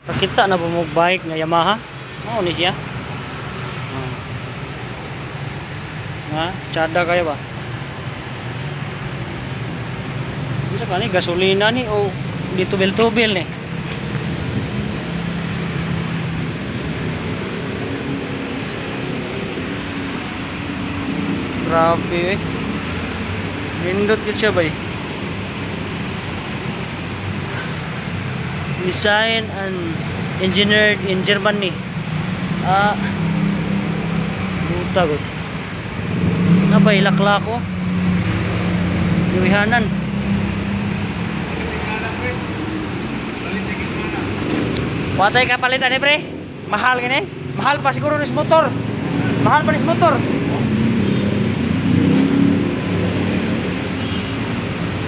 Kakita na ba mo bike nga Yamaha? Mao ni siya. Oh. Nga, tsada kayo ba? Unsa ka ni gasolina ni o di tubil-tubil ni? Grabe eh. Nindot yun siya ba eh. Designed and engineered in Germany. Ah, buta gud. Nabay laklako. Yuwihanan. Watay ka palitan eh, pre. Mahal gini. Mahal pa siguro nis motor. Mahal pa nis motor.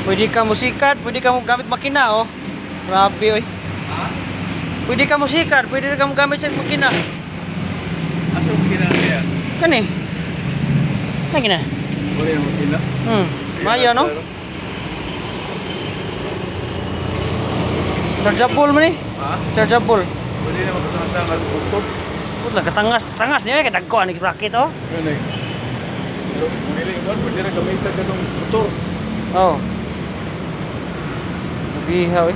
Pwede ka musikat, pwede ka mo gamit makina oh. Grabe oy. Ha? Pwede ka musikat, pwede ka mo gamit sa makina. Asa mo kina kaya? Kani? Nang na. Wala yung makina. Maya no? Chargeable man eh. Ha? Chargeable. Pwede na makatangas ang motor. Putla katangas, tangas niya kay dagko ani bracket oh. Yun eh. Pero kung nila yung pwede na gamitan ka ng motor. Oh. Sabiha oy.